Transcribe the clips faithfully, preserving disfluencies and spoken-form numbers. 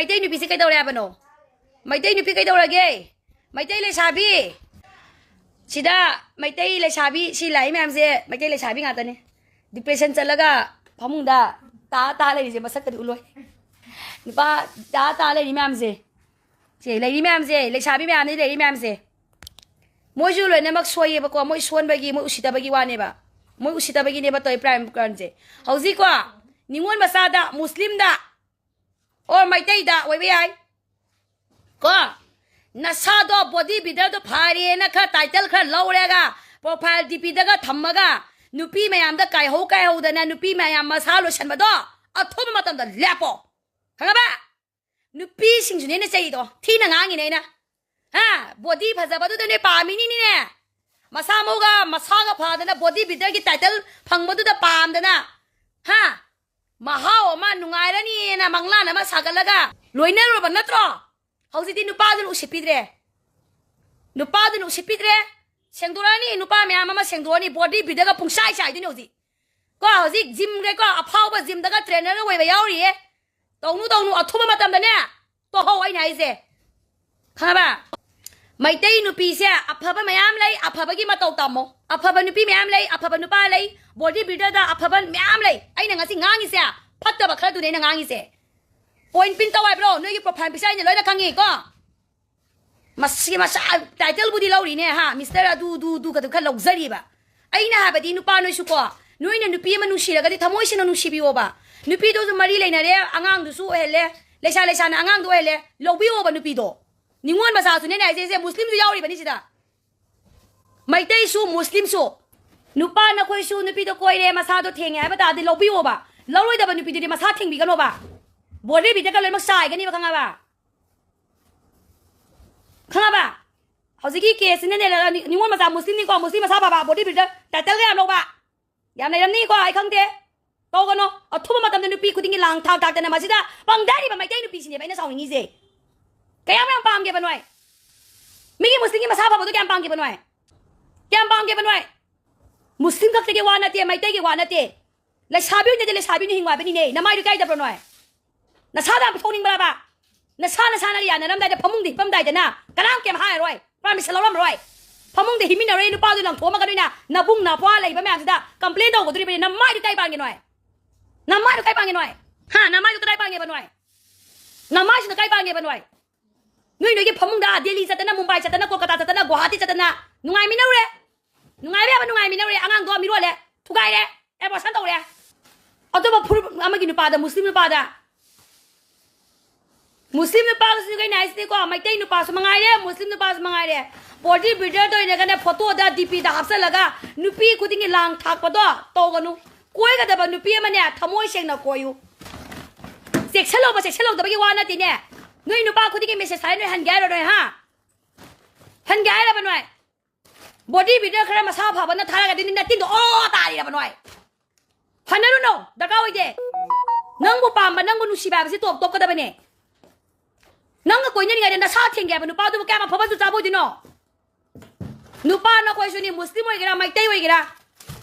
ꯃꯩꯇꯩ ꯅꯨꯄꯤꯁꯦ ꯀꯩꯗꯧꯔꯦ ꯍꯥꯏꯕꯅꯣ? ꯃꯩꯇꯩ ꯅꯨꯄꯤ ꯀꯩꯗꯧꯔꯒꯦ? ꯃꯩꯇꯩ ꯂꯩꯁꯥꯕꯤ, ꯁꯤꯗ ꯃꯩꯇꯩ ꯂꯩꯁꯥꯕꯤ, ꯁꯤ ꯂꯥꯛꯏ ꯃꯌꯥꯝꯁꯦ ꯃꯩꯇꯩ ꯂꯩꯁꯥꯕꯤ ꯉꯥꯛꯇꯅꯦ꯫ ꯗꯤꯄ꯭ꯔꯦꯁꯟ ꯆꯠꯂꯒ ꯐꯃꯨꯡꯗ ꯇꯥ ꯇꯥ ꯂꯩꯔꯤꯁꯦ ꯃꯁꯛꯀꯗꯤ ꯎꯠꯂꯣꯏ꯫ ꯅꯨꯄꯥ ꯇꯥ ꯇꯥ ꯂꯩꯔꯤ ꯃꯌꯥꯝꯁꯦ, ꯁꯦ ꯂꯩꯔꯤ ꯃꯌꯥꯝꯁꯦ, ꯂꯩꯁꯥꯕꯤ ꯃꯌꯥꯝꯅꯤ ꯂꯩꯔꯤ ꯃꯌꯥꯝꯁꯦ꯫ ꯃꯣꯏꯁꯨ ꯂꯣꯏꯅꯃꯛ ꯁꯣꯏꯌꯦꯕꯀꯣ, ꯃꯣꯏ ꯁꯣꯟꯕꯒꯤ, ꯃꯣꯏ ꯎꯁꯤꯠꯇꯕꯒꯤ ꯋꯥꯅꯦꯕ꯫ ꯃꯣꯏ ꯎꯁꯤꯠꯇꯕꯒꯤꯅꯦꯕ ꯇꯧꯔꯤ ꯄ꯭ꯔꯥꯏꯝ ꯀꯔꯟꯁꯦ꯫ ꯍꯧꯖꯤꯛꯀꯣ, ꯅꯤꯉꯣꯜ ꯃꯆꯥꯗ, ꯃꯨꯁꯂꯤꯝꯗ, ꯑꯣꯔ ꯃꯩꯇꯩꯗ ꯑꯣꯏꯕ ꯌꯥꯏ꯫ ꯀꯣ, ꯅꯁꯥꯗꯣ ꯕꯣꯗꯤ ꯕꯤꯜꯗꯔꯗꯣ ꯐꯔꯦꯅ ꯈꯔ ꯇꯥꯏꯇꯜ ꯈꯔ ꯂꯧꯔꯦꯒ, ꯄ꯭ꯔꯣꯐꯥꯏꯜ ꯗꯤꯄꯤꯗꯒ ꯊꯝꯃꯒ, ꯅꯨꯄꯤ ꯃꯌꯥꯝꯗ ꯀꯥꯏꯍꯧ ꯀꯥꯏꯍꯧꯗꯅ ꯅꯨꯄꯤ ꯃꯌꯥꯝ ꯃꯁꯥ ꯂꯣꯏꯁꯟꯕꯗꯣ ꯑꯊꯨꯕ ꯃꯇꯝꯗ ꯂꯦꯞꯄꯣ꯫ ꯈꯪꯉꯕ? ꯅꯨꯄꯤꯁꯤꯡꯁꯨꯅꯦ ꯑꯩꯅ ꯆꯩꯗꯣ, ꯊꯤꯅ ꯉꯥꯡꯉꯤꯅꯦ ꯑꯩꯅ꯫ ꯍꯥ? ꯕꯣꯗꯤ ꯐꯖꯕꯗꯨꯗ ꯅꯣꯏ ꯄꯥꯝꯃꯤꯅꯤꯅꯦ꯫ ꯃꯁꯥ ꯃꯎꯒ ꯃꯁꯥꯒ ꯐꯗꯅ ꯕꯣꯗꯤ ꯕꯤꯜꯗꯔꯒꯤ ꯇꯥꯏꯇꯜ ꯐꯪꯕꯗꯨꯗ ꯄꯥꯝꯗꯅ, ꯍꯥ? ꯃꯍꯥꯎ ꯑꯃ ꯅꯨꯡꯉꯥꯏꯔꯅꯤꯅ ꯃꯪꯂꯥꯟ ꯑꯃ ꯁꯥꯒꯠꯂꯒ ꯂꯣꯏꯅꯔꯨꯔꯕ ꯅꯠꯇ꯭ꯔꯣ? ꯍꯧꯖꯤꯛꯇꯤ ꯅꯨꯄꯥꯗꯨꯅ ꯎꯁꯤꯠꯄꯤꯗ꯭ꯔꯦ꯫ ꯅꯨꯄꯥꯗꯨꯅ ꯎꯁꯤꯠꯄꯤꯗ꯭ꯔꯦ꯫ ꯁꯦꯡꯗꯣꯔꯛꯑꯅꯤ, ꯅꯨꯄꯥ ꯃꯌꯥꯝ ꯑꯃ ꯁꯦꯡꯗꯣꯛꯑꯅꯤ, ꯕꯣꯗꯤ ꯕꯤꯜꯗꯔꯒ ꯄꯨꯡꯆꯥꯏ ꯆꯥꯏꯗꯣꯏꯅꯦ ꯍꯧꯖꯤꯛ꯫ ꯀꯣ, ꯍꯧꯖꯤꯛ ꯖꯤꯝꯒꯩꯀꯣ, ꯑꯐꯥꯎꯕ ꯖꯤꯝꯗꯒ ꯇ꯭ꯔꯦꯅꯔꯒ ꯑꯣꯏꯕ ꯌꯥꯎꯔꯤꯌꯦ꯫ ꯇꯧꯅꯨ, ꯇꯧꯅꯨ, ꯑꯊꯨꯕ ꯃꯇꯝꯗꯅꯦ, ꯇꯣꯛꯍꯧ ꯑꯩꯅ ꯍꯥꯏꯁꯦ꯫ ꯈꯪꯉꯕ? ꯃꯩꯇꯩ ꯅꯨꯄꯤꯁꯦ ꯑꯐꯕ ꯃꯌꯥꯝ ꯂꯩ, ꯑꯐꯕꯒꯤ ꯃꯇꯧ ꯇꯝꯃꯣ꯫ ꯑꯐꯕ ꯅꯨꯄꯤ ꯃꯌꯥꯝ ꯂꯩ, ꯑꯐꯕ ꯅꯨꯄꯥ ꯂꯩ, ꯕꯣꯗꯤ ꯕꯤꯜꯗꯔꯗ ꯑꯐꯕ ꯃꯌꯥꯝ ꯂꯩ꯫ ꯑꯩꯅ ꯉꯁꯤ ꯉꯥꯡꯉꯤꯁꯦ ꯐꯠꯇꯕ ꯈꯔꯗꯨꯅꯦ ꯑꯩꯅ ꯉꯥꯡꯉꯤꯁꯦ꯫ ꯄꯣꯏꯟ ꯄꯤꯟ ꯇꯧ ꯍꯥꯏꯕ꯭ꯔꯣ? ꯅꯣꯏꯒꯤ ꯄ꯭ꯔꯣꯐꯥꯏꯜ ꯄꯤꯛꯆꯔ ꯑꯩꯅ ꯂꯣꯏꯅ ꯈꯪꯉꯤꯀꯣ꯫ ꯃꯁꯤ ꯃꯆꯥ ꯇꯥꯏꯇꯜꯕꯨꯗꯤ ꯂꯧꯔꯤꯅꯦ ꯍꯥ, ꯃꯤꯁꯇꯔ ꯑꯗꯨ ꯗꯨ ꯗꯨ ꯀꯗꯨ ꯈꯔ ꯂꯧꯖꯔꯤꯕ꯫ ꯑꯩꯅ ꯍꯥꯏꯕꯗꯤ ꯅꯨꯄꯥ ꯅꯣꯏꯁꯨꯀꯣ, ꯅꯣꯏꯅ ꯅꯨꯄꯤ ꯑꯃ ꯅꯨꯡꯁꯤꯔꯒꯗꯤ ꯊꯃꯣꯏ ꯁꯦꯡꯅ ꯅꯨꯡꯁꯤꯕꯤꯌꯣꯕ꯫ ꯅꯨꯄꯤꯗꯨꯁꯨ ꯃꯔꯤ ꯂꯩꯅꯔꯦ, ꯑꯉꯥꯡꯗꯨꯁꯨ ꯑꯣꯏꯍꯜꯂꯦ, ꯂꯩꯁꯥ ꯂꯩꯁꯥꯅ ꯑꯉꯥꯡꯗꯨ ꯑꯣꯏꯍꯜꯂꯦ, ꯂꯧꯕꯤꯌꯣꯕ ꯅꯨꯄꯤꯗꯣ꯫ ꯅꯤꯉꯣꯜ ꯃꯆꯥꯁꯨꯅꯦ ꯑꯩꯅ ꯍꯥꯏꯁꯦ, ꯁꯦ ꯃꯨꯁꯂꯤꯝꯁꯨ ꯌꯥꯎꯔꯤꯕꯅꯤ ꯁꯤꯗ꯫ ꯃꯩꯇꯩꯁꯨ ꯃꯨꯁꯂꯤꯝꯁꯨ꯫ ꯅꯨꯄꯥ ꯅꯈꯣꯏꯁꯨ ꯅꯨꯄꯤꯗꯣ ꯀꯣꯏꯔꯦ, ꯃꯁꯥꯗꯣ ꯊꯦꯡꯉꯦ ꯍꯥꯏꯕ ꯇꯥꯔꯗꯤ ꯂꯧꯕꯤꯌꯣꯕ꯫ ꯂꯧꯔꯣꯏꯗꯕ ꯅꯨꯄꯤꯗꯨꯗꯤ ꯃꯁꯥ ꯊꯦꯡꯕꯤꯒꯅꯣꯕ꯫ ꯕꯣꯗꯤ ꯕꯤꯜꯗꯔꯒ ꯂꯣꯏꯅꯃꯛ ꯆꯥꯏꯒꯅꯤꯕ, ꯈꯪꯉꯕ? ꯈꯪꯉꯕ? ꯍꯧꯖꯤꯛꯀꯤ ꯀꯦꯁꯁꯤꯅꯅꯦ, ꯅꯤꯉꯣꯜ ꯃꯆꯥ ꯃꯨꯁꯂꯤꯝꯅꯤꯀꯣ, ꯃꯨꯁꯂꯤꯝ ꯃꯁꯥ ꯐꯕ, ꯕꯣꯗꯤ ꯕꯤꯜꯗꯔ ꯇꯥꯏꯇꯜꯒ ꯌꯥꯝ ꯂꯧꯕ꯫ ꯌꯥꯝ ꯂꯩꯔꯝꯅꯤꯀꯣ, ꯑꯩ ꯈꯪꯗꯦ꯫ ꯇꯧꯒꯅꯣ꯫ ꯑꯊꯨꯕ ꯃꯇꯝꯗ ꯅꯨꯄꯤ ꯈꯨꯗꯤꯡꯒꯤ ꯂꯥꯡ ꯊꯥꯛ ꯊꯥꯛꯇꯅ ꯃꯁꯤꯗ ꯄꯪꯊꯔꯤꯕ ꯃꯩꯇꯩ ꯅꯨꯄꯤꯁꯤꯅꯦꯕ ꯑꯩꯅ ꯁꯥꯎꯅꯤꯡꯉꯤꯁꯦ꯫ ꯀꯌꯥꯝ ꯌꯥꯝ ꯄꯥꯝꯒꯦꯕ ꯅꯣꯏ? ꯃꯤꯒꯤ ꯃꯨꯁꯂꯤꯝꯒꯤ ꯃꯁꯥ ꯐꯕꯗꯣ ꯀꯌꯥꯝ ꯄꯥꯝꯒꯦꯕ ꯅꯣꯏ? ꯀꯌꯥꯝ ꯄꯥꯝꯒꯦꯕ ꯅꯣꯏ? ꯃꯨꯁꯂꯤꯝ ꯈꯛꯇꯒꯤ ꯋꯥ ꯅꯠꯇꯦ, ꯃꯩꯇꯩꯒꯤ ꯋꯥ ꯅꯠꯇꯦ꯫ ꯂꯩꯁꯥꯕꯤ ꯑꯣꯏꯅꯗꯤ ꯂꯩꯁꯥꯕꯤꯅ ꯍꯤꯡꯉꯨ ꯍꯥꯏꯕꯅꯤꯅꯦ꯫ ꯅꯃꯥꯏꯗꯨ ꯏꯀꯥꯏꯗꯕ꯭ꯔꯣ ꯅꯣꯏ? ꯅꯁꯥꯗ ꯌꯥꯝ ꯄꯤꯊꯣꯛꯅꯤꯡꯕ꯭ꯔꯕ? ꯅꯁꯥ ꯅꯁꯥꯅ ꯌꯥꯅꯔꯝꯗꯥꯏꯗ ꯐꯃꯨꯡꯗ ꯍꯤꯞꯄꯝꯗꯥꯏꯗꯅ ꯀꯅꯥꯝ ꯀꯩꯝ ꯍꯥꯏꯔꯔꯣꯏ, ꯄꯥꯔꯃꯤꯁꯟ ꯂꯧꯔꯝꯃꯔꯣꯏ꯫ ꯐꯃꯨꯡꯗ ꯍꯤꯞꯃꯤꯟꯅꯔꯣꯏ ꯅꯨꯄꯥꯗꯨ ꯂꯪꯊꯣꯛꯑꯝꯃꯒ ꯅꯣꯏꯅ ꯅꯕꯨꯡ ꯅꯄ꯭ꯋꯥ ꯂꯩꯕ ꯃꯌꯥꯝꯁꯤꯗ ꯀꯝꯄ꯭ꯂꯦꯟ ꯇꯧꯒꯗꯣꯔꯤꯕꯅꯤ꯫ ꯅꯃꯥꯏꯗꯨ ꯀꯥꯏ ꯄꯥꯟꯒꯦ ꯅꯣꯏ? ꯅꯃꯥꯏꯗꯨ ꯀꯥꯏ ꯄꯥꯟꯒꯦ ꯅꯣꯏ? ꯍꯥ, ꯅꯃꯥꯏꯗꯨ ꯀꯗꯥꯏ ꯄꯥꯟꯒꯦꯕ ꯅꯣꯏ? ꯅꯃꯥꯏꯁꯤꯅ ꯀꯥꯏ ꯄꯥꯟꯒꯦꯕ ꯅꯣꯏ? ꯅꯣꯏ ꯅꯣꯏꯒꯤ ꯐꯃꯨꯡꯗ ꯗꯦꯜꯂꯤ ꯆꯠꯇꯅ, ꯃꯨꯝꯕꯥꯏ ꯆꯠꯇꯅ, ꯀꯣꯜꯀꯇꯥ ꯆꯠꯇꯅ, ꯒꯨꯋꯥꯍꯥꯇꯤ ꯆꯠꯇꯅ ꯅꯨꯡꯉꯥꯏꯃꯤꯟꯅꯧꯔꯦ꯫ ꯅꯨꯡꯉꯥꯏꯕ ꯌꯥꯕ ꯅꯨꯡꯉꯥꯏꯃꯤꯟꯅꯧꯔꯦ꯫ ꯑꯉꯥꯡꯗꯣ ꯃꯤꯔꯣꯜꯂꯦ, ꯊꯨꯒꯥꯏꯔꯦ, ꯑꯦꯕꯣꯔꯁꯟ ꯇꯧꯔꯦ꯫ ꯑꯇꯣꯞꯄ ꯐꯨꯔꯨꯞ ꯑꯃꯒꯤ ꯅꯨꯄꯥꯗ, ꯃꯨꯁꯂꯤꯝ ꯅꯨꯄꯥꯗ, ꯃꯨꯁꯂꯤꯝ ꯅꯨꯄꯥꯒꯁꯨ ꯀꯩꯅꯣ ꯍꯥꯏꯁꯤꯗꯤꯀꯣ, ꯃꯩꯇꯩ ꯅꯨꯄꯥꯁꯨ ꯃꯉꯥꯏꯔꯦ, ꯃꯨꯁꯂꯤꯝ ꯅꯨꯄꯥꯁꯨ ꯃꯉꯥꯏꯔꯦ, ꯕꯣꯗꯤ ꯕꯤꯜꯗꯔꯗ ꯑꯣꯏꯔꯒꯅꯦ ꯐꯣꯇꯣꯗ ꯗꯤꯄꯤꯗ ꯍꯥꯞꯆꯜꯂꯒ ꯅꯨꯄꯤ ꯈꯨꯗꯤꯡꯒꯤ ꯂꯥꯡ ꯊꯥꯛꯄꯗꯣ ꯇꯧꯒꯅꯨ꯫ ꯀꯣꯏꯒꯗꯕ ꯅꯨꯄꯤ ꯑꯃꯅꯦ ꯊꯃꯣꯏ ꯁꯦꯡꯅ ꯀꯣꯏꯌꯨ꯫ ꯆꯦꯛꯁꯜꯂꯧꯕ ꯆꯦꯛꯁꯜꯂꯧꯗꯕꯒꯤ ꯋꯥ ꯅꯠꯇꯦꯅꯦ꯫ ꯅꯣꯏ ꯅꯨꯄꯥ ꯈꯨꯗꯤꯡꯒꯤ ꯃꯦꯁꯦꯖ ꯊꯥꯔꯦ, ꯅꯣꯏ ꯍꯟꯒꯦ ꯍꯥꯏꯔꯣ ꯅꯣꯏ, ꯍꯥ? ꯍꯟꯒꯦ ꯍꯥꯏꯔꯕ ꯅꯣꯏ? ꯕꯣꯗꯤ ꯕꯤꯜꯗꯔ ꯈꯔ ꯃꯁꯥ ꯐꯕꯅ ꯊꯥꯔꯒꯗꯤ ꯅꯪ ꯅꯇꯤꯟꯗꯣ ꯑꯣ ꯇꯥꯔꯤꯔꯕ ꯅꯣꯏ? ꯍꯟꯅꯔꯨꯅꯣ, ꯗꯔꯀꯥꯔ ꯑꯣꯏꯗꯦ꯫ ꯅꯪꯕꯨ ꯄꯥꯝꯕ, ꯅꯪꯕꯨ ꯅꯨꯡꯁꯤꯕ ꯍꯥꯏꯕꯁꯤ ꯇꯣꯞ ꯇꯣꯞꯀꯗꯕꯅꯦ꯫ ꯅꯪꯒ ꯀꯣꯏꯅꯔꯤꯉꯩꯗ ꯅꯁꯥ ꯊꯦꯡꯒꯦ ꯍꯥꯏꯕ ꯅꯨꯄꯥꯗꯨꯕꯨ ꯀꯌꯥꯝ ꯑꯐꯕ ꯆꯨꯆꯥꯕ ꯑꯣꯏꯗꯣꯏꯅꯣ? ꯅꯨꯄꯥ ꯅꯈꯣꯏꯁꯨꯅꯤ, ꯃꯨꯁꯂꯤꯝ ꯑꯣꯏꯒꯦꯔꯥ ꯃꯩꯇꯩ ꯑꯣꯏꯒꯦꯔꯥ,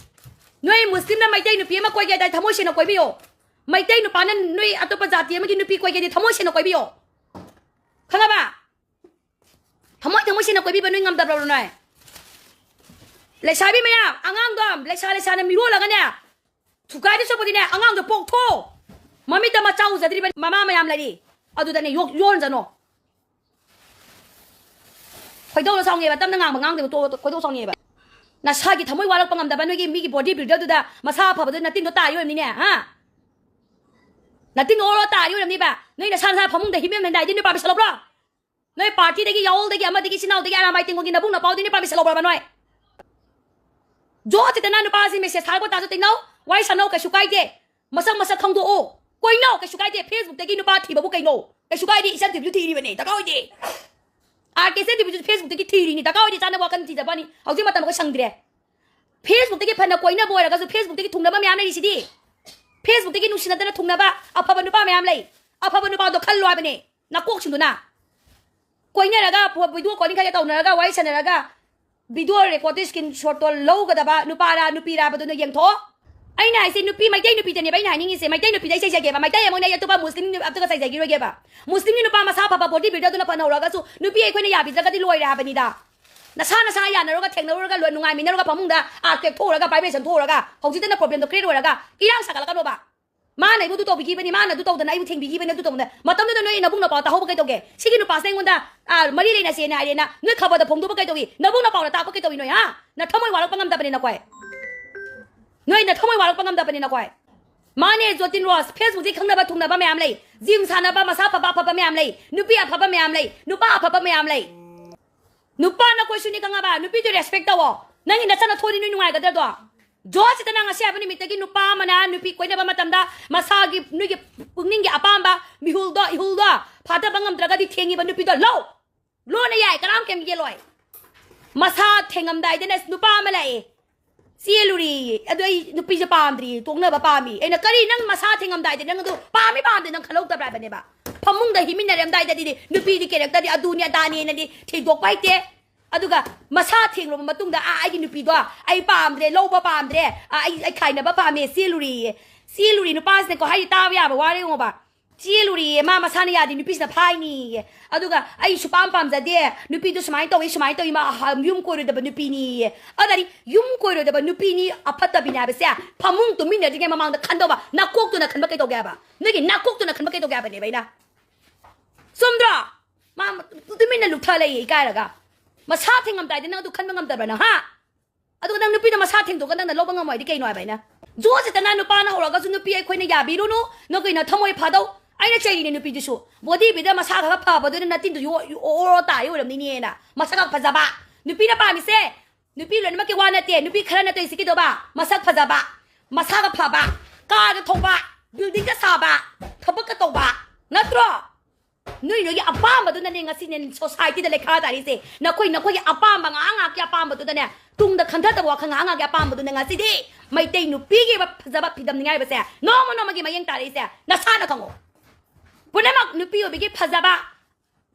ꯅꯣꯏ ꯃꯨꯁꯂꯤꯝꯅ ꯃꯩꯇꯩ ꯅꯨꯄꯤ ꯑꯃ ꯀꯣꯏꯒꯦ ꯍꯥꯏ ꯇꯥꯔꯗꯤ ꯊꯃꯣꯏ ꯁꯦꯡꯅ ꯀꯣꯏꯕꯤꯌꯣ꯫ ꯃꯩꯇꯩ ꯅꯨꯄꯥꯅ ꯅꯣꯏ ꯑꯇꯣꯞꯄ ꯖꯥꯇꯤ ꯑꯃꯒꯤ ꯅꯨꯄꯤ ꯀꯣꯏꯒꯦꯗꯤ ꯊꯃꯣꯏ ꯁꯦꯡꯅ ꯀꯣꯏꯕꯤꯌꯣ꯫ ꯈꯪꯉꯕ? ꯊꯃꯣꯏ ꯊꯃꯣꯏ ꯁꯦꯡꯅ ꯀꯣꯏꯕꯤꯕ ꯅꯣꯏ ꯉꯝꯗꯕ꯭ꯔꯣ ꯅꯣꯏ? ꯂꯩꯁꯥꯕꯤ ꯃꯌꯥꯝ, ꯑꯉꯥꯡꯗꯣ ꯂꯩꯁꯥ ꯂꯩꯁꯥꯅ ꯃꯤꯔꯣꯜꯂꯒꯅꯦ, ꯊꯨꯒꯥꯏꯗ ꯁꯣꯛꯄꯗꯤꯅꯦ, ꯑꯉꯥꯡꯗꯣ ꯄꯣꯛꯊꯣꯛꯑꯣ꯫ ꯃꯃꯤꯠꯇ ꯃꯆꯥ ꯎꯖꯗ꯭ꯔꯤꯕ ꯃꯃꯥ ꯃꯌꯥꯝ ꯂꯩꯔꯤ, ꯑꯗꯨꯗꯅꯦ ꯌꯣꯛ-, ꯌꯣꯟꯖꯅꯣ꯫ ꯈꯣꯏꯗꯧꯗꯣ ꯁꯥꯎꯅꯤꯡꯉꯦꯕ, ꯇꯞꯅ ꯉꯥꯡꯕ ꯉꯥꯡꯗꯦꯕ, ꯇꯣꯛꯑꯣ, ꯈꯣꯏꯗꯧ ꯁꯥꯎꯅꯤꯡꯉꯦꯕ꯫ ꯅꯁꯥꯒꯤ ꯊꯃꯣꯏ ꯋꯥꯔꯛꯄ ꯉꯝꯗꯕ ꯅꯣꯏꯒꯤ ꯃꯤꯒꯤ ꯕꯣꯗꯤ ꯕꯤꯜꯗꯔꯗꯨꯗ ꯃꯁꯥ ꯐꯕꯗꯨ ꯅꯇꯤꯟꯗꯣ ꯇꯥꯔꯤ ꯑꯣꯏꯔꯝꯅꯤꯅꯦ, ꯍꯥ? ꯅꯇꯤꯟꯗꯣ ꯑꯣꯔꯣ ꯇꯥꯔꯤ ꯑꯣꯏꯔꯝꯅꯤꯕ꯫ ꯅꯣꯏ ꯅꯁꯥ ꯅꯁꯥ ꯐꯃꯨꯡꯗ ꯍꯤꯞꯄꯦꯝ ꯍꯟꯗꯥꯏꯗꯤ ꯅꯣꯏ ꯄꯥꯔꯃꯤꯁꯟ ꯂꯧꯕ꯭ꯔꯣ? ꯅꯣꯏ ꯄꯥꯔꯇꯤꯗꯒꯤ, ꯌꯥꯑꯣꯜꯗꯒꯤ, ꯑꯃꯗꯒꯤ, ꯏꯆꯤꯟ ꯏꯅꯥꯎꯗꯒꯤ, ꯑꯔꯥꯃꯥꯏ ꯇꯦꯡꯒꯣꯜꯒꯤ ꯅꯕꯨꯡ ꯅꯄꯥꯎꯗꯒꯤ ꯅꯣꯏ ꯄꯥꯔꯃꯤꯁꯟ ꯂꯧꯕ꯭ꯔꯕ ꯅꯣꯏ? ꯖꯣ ꯆꯤꯠꯇꯅ ꯅꯨꯄꯥꯁꯤ ꯃꯦꯁꯦꯖ ꯊꯥꯔꯛꯄ ꯇꯥꯁꯨ ꯇꯤꯡꯅꯧ, ꯋꯥꯔꯤ ꯁꯥꯟꯅꯧ, ꯀꯩꯁꯨ ꯀꯥꯏꯗꯦ꯫ ꯃꯁꯛ ꯃꯁꯛ ꯈꯪꯗꯣꯛꯑꯣ, ꯀꯣꯏꯅꯧ, ꯀꯩꯁꯨ ꯀꯥꯏꯗꯦ꯫ ꯐꯦꯁꯕꯨꯛꯇꯒꯤ ꯅꯨꯄꯥ ꯊꯤꯕꯕꯨ ꯀꯩꯅꯣ? ꯀꯩꯁꯨ ꯀꯥꯏꯗꯦ, ꯏꯆꯟ ꯊꯤꯕꯁꯨ ꯊꯤꯔꯤꯕꯅꯦ, ꯗꯔꯀꯥꯔ ꯑꯣꯏꯗꯦ꯫ ꯑꯥꯔ ꯀꯦ ꯏꯆꯟ ꯊꯤꯕꯁꯨ ꯐꯦꯁꯕꯨꯛꯇꯒꯤ ꯊꯤꯔꯤꯅꯤ, ꯗꯔꯀꯥꯔ ꯑꯣꯏꯗꯦ꯫ ꯆꯥꯅꯕ ꯋꯥꯈꯜ ꯊꯤꯖꯕꯅꯤ, ꯍꯧꯖꯤꯛ ꯃꯇꯝ ꯑꯩꯈꯣꯏ ꯁꯪꯗ꯭ꯔꯦ꯫ ꯐꯦꯁꯕꯨꯛꯇꯒꯤ ꯐꯅ ꯀꯣꯏꯅꯕ ꯑꯣꯏꯔꯒꯁꯨ ꯐꯦꯁꯕꯨꯛꯇꯒꯤ ꯊꯨꯡꯅꯕ ꯃꯌꯥꯝ ꯂꯩꯔꯤꯁꯤꯗꯤ꯫ ꯐꯦꯁꯕꯨꯛꯇꯒꯤ ꯅꯨꯡꯁꯤꯅꯗꯅ ꯊꯨꯡꯅꯕ ꯑꯐꯕ ꯅꯨꯄꯥ ꯃꯌꯥꯝ ꯂꯩ꯫ ꯑꯐꯕ ꯅꯨꯄꯥꯗꯣ ꯈꯜꯂꯣ ꯍꯥꯏꯕꯅꯦ, ꯅꯀꯣꯛꯁꯤꯡꯗꯨꯅ꯫ ꯀꯣꯏꯅꯔꯒ ꯚꯤꯗꯤꯑꯣ ꯀꯣꯂꯤꯡ ꯈꯔ ꯇꯧꯅꯔꯒ ꯋꯥꯔꯤ ꯁꯥꯟꯅꯔꯒ ꯚꯤꯗꯤꯑꯣ ꯔꯦꯀꯣꯔꯗꯇꯤ ꯁ꯭ꯀ꯭ꯔꯤꯟ ꯁꯣꯠꯇꯣ ꯂꯧꯒꯗꯕ ꯅꯨꯄꯥꯔꯥ ꯅꯨꯄꯤꯔꯥ ꯍꯥꯏꯕꯗꯨꯅ ꯌꯦꯡꯊꯣꯛꯑꯣ꯫ ꯑꯩꯅ ꯍꯥꯏꯁꯦ ꯅꯨꯄꯤ, ꯃꯩꯇꯩ ꯅꯨꯄꯤꯗꯅꯦꯕ ꯑꯩꯅ ꯍꯥꯏꯅꯤꯡꯉꯤꯁꯦ꯫ ꯃꯩꯇꯩ ꯅꯨꯄꯤꯗ ꯑꯩ ꯆꯩꯖꯒꯦꯕ, ꯃꯩꯇꯩ ꯑꯃ ꯑꯣꯏꯅ ꯑꯩ ꯑꯇꯣꯞꯄ ꯃꯨꯁꯂꯤꯝ ꯑꯝꯇꯒ ꯆꯩꯖꯈꯤꯔꯣꯏꯒꯦꯕ꯫ ꯃꯨꯁꯂꯤꯝꯒꯤ ꯅꯨꯄꯥ ꯃꯁꯥ ꯐꯕ body builder ꯗꯨꯅ ꯐꯅ ꯍꯧꯔꯒꯁꯨ ꯅꯨꯄꯤ ꯑꯩꯈꯣꯏꯅ ꯌꯥꯕꯤꯗ꯭ꯔꯒꯗꯤ ꯂꯣꯏꯔꯦ ꯍꯥꯏꯕꯅꯤꯗ꯫ ꯅꯁꯥ ꯅꯁꯥ ꯌꯥꯅꯔꯒ ꯊꯦꯡꯅꯔꯨꯔꯒ ꯂꯣꯏ ꯅꯨꯡꯉꯥꯏꯃꯤꯟꯅꯔꯒ ꯐꯃꯨꯡꯗ earthquake ꯊꯣꯛꯎꯔꯒ, vibration ꯊꯣꯛꯎꯔꯒ ꯍꯧꯖꯤꯛꯇꯅ problem ꯗꯣ create ꯑꯣꯏꯔꯒ ꯏꯔꯥꯡ ꯁꯥꯒꯠꯂꯛꯀꯅꯣꯕ꯫ ꯃꯥꯅ ꯑꯩꯕꯨ ꯑꯗꯨ ꯇꯧꯕꯤꯈꯤꯕꯅꯤ, ꯃꯥꯅ ꯑꯗꯨ ꯇꯧꯗꯅ ꯑꯩꯕꯨ ꯊꯦꯡꯕꯤꯈꯤꯕꯅꯤ, ꯑꯗꯨ ꯇꯧꯗꯅ꯫ ꯃꯇꯝꯗꯨꯗ ꯅꯣꯏ ꯅꯕꯨꯡ ꯅꯄꯥ ꯇꯥꯍꯧꯕ ꯀꯩꯗꯧꯒꯦ? ꯁꯤꯒꯤ ꯅꯨꯄꯥꯁꯤꯅ ꯑꯩꯉꯣꯟꯗ, ꯑ, ꯃꯔꯤ ꯂꯩꯅꯁꯦꯅ ꯍꯥꯏꯔꯦꯅ ꯅꯣꯏ ꯈꯕꯔꯗ ꯐꯣꯡꯗꯣꯛꯄ ꯀꯩꯗꯧꯏ? ꯅꯕꯨꯡ ꯅꯄꯥꯎꯅ ꯇꯥꯛꯄ ꯀꯩꯗꯧꯏ ꯅꯣꯏ, ꯍꯥ? ꯅꯊꯃꯣꯏ ꯋꯥꯔꯛꯄ ꯉꯝꯗꯕꯅꯦ ꯅꯈꯣꯏ꯫ ꯅꯣꯏ ꯅꯊꯃꯣꯏ ꯋꯥꯔꯛꯄ ꯉꯝꯗꯕꯅꯦ ꯅꯈꯣꯏ꯫ ꯃꯥꯅꯦ, ꯖꯣꯇꯤꯟ ꯔꯣꯁ, Facebook ꯁꯤ ꯈꯪꯅꯕ ꯊꯨꯡꯅꯕ ꯃꯌꯥꯝ ꯂꯩ꯫ Gym ꯁꯥꯟꯅꯕ, ꯃꯁꯥ ꯐꯕ ꯑꯐꯕ ꯃꯌꯥꯝ ꯂꯩ꯫ ꯅꯨꯄꯤ ꯑꯐꯕ ꯃꯌꯥꯝ ꯂꯩ꯫ ꯅꯨꯄꯥ ꯑꯐꯕ ꯃꯌꯥꯝ ꯂꯩ꯫ ꯅꯨꯄꯥ ꯅꯈꯣꯏꯁꯨꯅꯤ ꯈꯪꯉꯕ? ꯅꯨꯄꯤꯗꯨ respect ꯇꯧꯋꯣ꯫ ꯅꯪꯒꯤ ꯅꯆꯥꯅ ꯊꯣꯛꯑꯗꯤ ꯅꯣꯏ ꯅꯨꯡꯉꯥꯏꯒꯗ꯭ꯔꯗꯣ? ꯖꯣꯁꯤꯗ ꯅꯪ ꯉꯁꯤ ꯍꯥꯏꯕ ꯅꯨꯃꯤꯠꯇꯒꯤ ꯅꯨꯄꯥ ꯑꯃꯅ ꯅꯨꯄꯤ ꯀꯣꯏꯅꯕ ꯃꯇꯝꯗ ꯃꯁꯥꯒꯤ, ꯅꯣꯏꯒꯤ ꯄꯨꯛꯅꯤꯡꯒꯤ ꯑꯄꯥꯝꯕ ꯃꯤꯍꯨꯜꯗꯣ, ꯏꯍꯨꯜꯗꯣ ꯐꯥꯊꯕ ꯉꯝꯗ꯭ꯔꯒꯗꯤ ꯊꯦꯡꯉꯤꯕ ꯅꯨꯄꯤꯗꯣ ꯂꯧ꯫ ꯂꯣꯟꯅ ꯌꯥꯏ, ꯀꯅꯥꯝ ꯀꯩꯝ ꯌꯦꯜꯂꯣꯏ꯫ ꯃꯁꯥ ꯊꯦꯡꯉꯝꯗꯥꯏꯗꯅ ꯅꯨꯄꯥ ꯑꯃ ꯂꯥꯛꯑꯦ, ꯆꯦꯜꯂꯨꯔꯦꯌꯦ꯫ ꯑꯗꯣ ꯑꯩ ꯅꯨꯄꯤꯁꯦ ꯄꯥꯝꯗ꯭ꯔꯤ, ꯇꯣꯛꯅꯕ ꯄꯥꯝꯃꯤ꯫ ꯑꯩꯅ, "ꯀꯔꯤ, ꯅꯪ ꯃꯁꯥ ꯊꯦꯡꯉꯝꯗꯥꯏꯗ ꯅꯪ ꯑꯗꯨ ꯄꯥꯝꯃꯤ ꯄꯥꯝꯗꯦ ꯅꯪ ꯈꯜꯍꯧꯗꯕ꯭ꯔꯥ?" ꯍꯥꯏꯕꯅꯦꯕ꯫ ꯐꯃꯨꯡꯗ ꯍꯤꯞꯃꯤꯟꯅꯔꯝꯗꯥꯏꯗꯗꯤ ꯅꯨꯄꯤꯗꯤ character ꯗꯤ ꯑꯗꯨꯅꯤ ꯑꯗꯥꯅꯤꯅꯗꯤ ꯊꯤꯗꯣꯛꯄ ꯍꯩꯇꯦ꯫ ꯑꯗꯨꯒ ꯃꯁꯥ ꯊꯦꯡꯂꯕ ꯃꯇꯨꯡꯗ, "ꯑꯥ, ꯑꯩꯒꯤ ꯅꯨꯄꯤꯗꯣ ꯑꯩ ꯄꯥꯝꯗ꯭ꯔꯦ, ꯂꯧꯕ ꯄꯥꯝꯗ꯭ꯔꯦ, ꯑꯥ, ꯑꯩ, ꯑꯩ ꯈꯥꯏꯅꯕ ꯄꯥꯝꯃꯦ, ꯆꯦꯜꯂꯨꯔꯦꯌꯦ꯫" ꯆꯦꯜꯂꯨꯔꯦ ꯅꯨꯄꯥꯁꯤꯅꯀꯣ, ꯍꯥꯏꯗꯤ ꯇꯥꯕ ꯌꯥꯕ ꯋꯥꯔꯦ ꯌꯦꯡꯉꯣꯕ꯫ ꯆꯦꯜꯂꯨꯔꯦꯌꯦ, ꯃꯥ ꯃꯁꯥꯅ ꯌꯥꯗꯦ, ꯅꯨꯄꯤꯁꯤꯅ ꯐꯥꯏꯅꯤꯌꯦ꯫ ꯑꯗꯨꯒ, "ꯑꯩ ꯁꯨꯄꯥꯝ ꯄꯥꯝꯖꯗꯦ, ꯅꯨꯄꯤꯗꯨ ꯁꯨꯃꯥꯏꯅ ꯇꯧꯏ, ꯁꯨꯃꯥꯏꯅ ꯇꯧꯏ, ꯃꯥ ꯑꯍ-, ꯌꯨꯝ ꯀꯣꯏꯔꯣꯏꯗꯕ ꯅꯨꯄꯤꯅꯤꯌꯦ꯫" ꯑꯗꯨꯗꯤ ꯌꯨꯝ ꯀꯣꯏꯔꯣꯏꯗꯕ ꯅꯨꯄꯤꯅꯤ, ꯑꯐꯠꯇꯕꯤꯅꯤ ꯍꯥꯏꯕꯁꯦ ꯐꯃꯨꯡ ꯇꯨꯝꯃꯤꯟꯅꯗ꯭ꯔꯤꯉꯩ ꯃꯃꯥꯡꯗ ꯈꯟꯗꯧꯕ꯫ ꯅꯥꯀꯣꯛꯇꯨꯅ ꯈꯟꯕ ꯀꯩꯗꯧꯒꯦ ꯍꯥꯏꯕ? ꯅꯣꯏꯒꯤ ꯅꯥꯀꯣꯛꯇꯨꯅ ꯈꯟꯕ ꯀꯩꯗꯧꯒꯦ ꯍꯥꯏꯕꯅꯦꯕ ꯑꯩꯅ? ꯆꯨꯝꯗ꯭ꯔꯣ? ꯃꯥ ꯇꯨꯃꯤꯟꯅ ꯂꯨꯞꯊ ꯂꯩꯌꯦ ꯏꯀꯥꯏꯔꯒ꯫ ꯃꯁꯥ ꯊꯦꯡꯉꯝꯗꯥꯏꯗ ꯅꯪ ꯑꯗꯨ ꯈꯟꯕ ꯉꯝꯗꯕ꯭ꯔꯥ ꯅꯪ, ꯍꯥ? ꯑꯗꯨꯒ ꯅꯪ ꯅꯨꯄꯤꯗꯣ ꯃꯁꯥ ꯊꯦꯡꯗꯣꯛꯑꯒ ꯅꯪꯅ ꯂꯧꯕ ꯉꯝꯃꯣꯏ ꯍꯥꯏꯗꯤ ꯀꯩꯅꯣ ꯍꯥꯏꯕ ꯑꯩꯅ? ꯖꯣꯁꯤꯇꯅ ꯅꯨꯄꯥꯅ ꯍꯧꯔꯒꯁꯨ ꯅꯨꯄꯤ ꯑꯩꯈꯣꯏꯅ ꯌꯥꯕꯤꯔꯨꯅꯨ, ꯅꯈꯣꯏꯅ ꯊꯃꯣꯏ ꯐꯥꯗꯧ꯫ ꯑꯩꯅ ꯆꯩꯔꯤꯅꯦ ꯅꯨꯄꯤꯗꯨꯁꯨ꯫ Body builder ꯃꯁꯥ ꯈꯔ ꯐꯕꯗꯨꯅ ꯅꯇꯤꯟꯗꯨ ꯌꯣ-, ꯌꯣ-, ꯑꯣꯔꯣ ꯇꯥꯔꯤ ꯑꯣꯏꯔꯝꯅꯤꯅꯦꯅ꯫ ꯃꯁꯛ ꯈꯔ ꯐꯖꯕ꯫ ꯅꯨꯄꯤꯅ ꯄꯥꯝꯃꯤꯁꯦ ꯅꯨꯄꯤ ꯂꯣꯏꯅꯃꯛꯀꯤ ꯋꯥ ꯅꯠꯇꯦ꯫ ꯅꯨꯄꯤ ꯈꯔꯅ ꯇꯧꯔꯤꯁꯤ ꯀꯩꯗꯧꯕ? ꯃꯁꯛ ꯐꯖꯕ, ꯃꯁꯥꯒ ꯐꯕ, car ꯒ ꯊꯧꯕ, building ꯒ ꯁꯥꯕ, ꯊꯕꯛꯀ ꯇꯧꯕ, ꯅꯠꯇ꯭ꯔꯣ? ꯅꯣꯏ ꯅꯣꯏꯒꯤ ꯑꯄꯥꯝꯕꯗꯨꯅꯅꯦ ꯉꯁꯤꯅꯦ society ꯗ ꯂꯩꯈꯥ ꯇꯥꯔꯤꯁꯦ꯫ ꯅꯈꯣꯏ ꯅꯈꯣꯏꯒꯤ ꯑꯄꯥꯝꯕ, ꯉꯥꯏꯍꯥꯛ ꯉꯥꯏꯍꯥꯛꯀꯤ ꯑꯄꯥꯝꯕꯗꯨꯗꯅꯦ, ꯇꯨꯡꯗ ꯈꯟꯊꯗꯕ ꯋꯥꯈꯜ ꯉꯥꯏꯍꯥꯛ ꯉꯥꯏꯍꯥꯛꯀꯤ ꯑꯄꯥꯝꯕꯗꯨꯅ ꯉꯁꯤꯗꯤ ꯃꯩꯇꯩ ꯅꯨꯄꯤꯒꯤ ꯑꯣꯏꯕ ꯐꯖꯕ ꯐꯤꯗꯝꯅꯤꯉꯥꯏꯕꯁꯦ ꯅꯣꯡꯃ ꯅꯣꯡꯃꯒꯤ ꯃꯌꯦꯡ ꯇꯥꯔꯛꯏꯁꯦ ꯅꯁꯥꯅ ꯈꯪꯉꯣ꯫ ꯄꯨꯝꯅꯃꯛ ꯅꯨꯄꯤ ꯑꯣꯏꯕꯒꯤ ꯐꯖꯕ,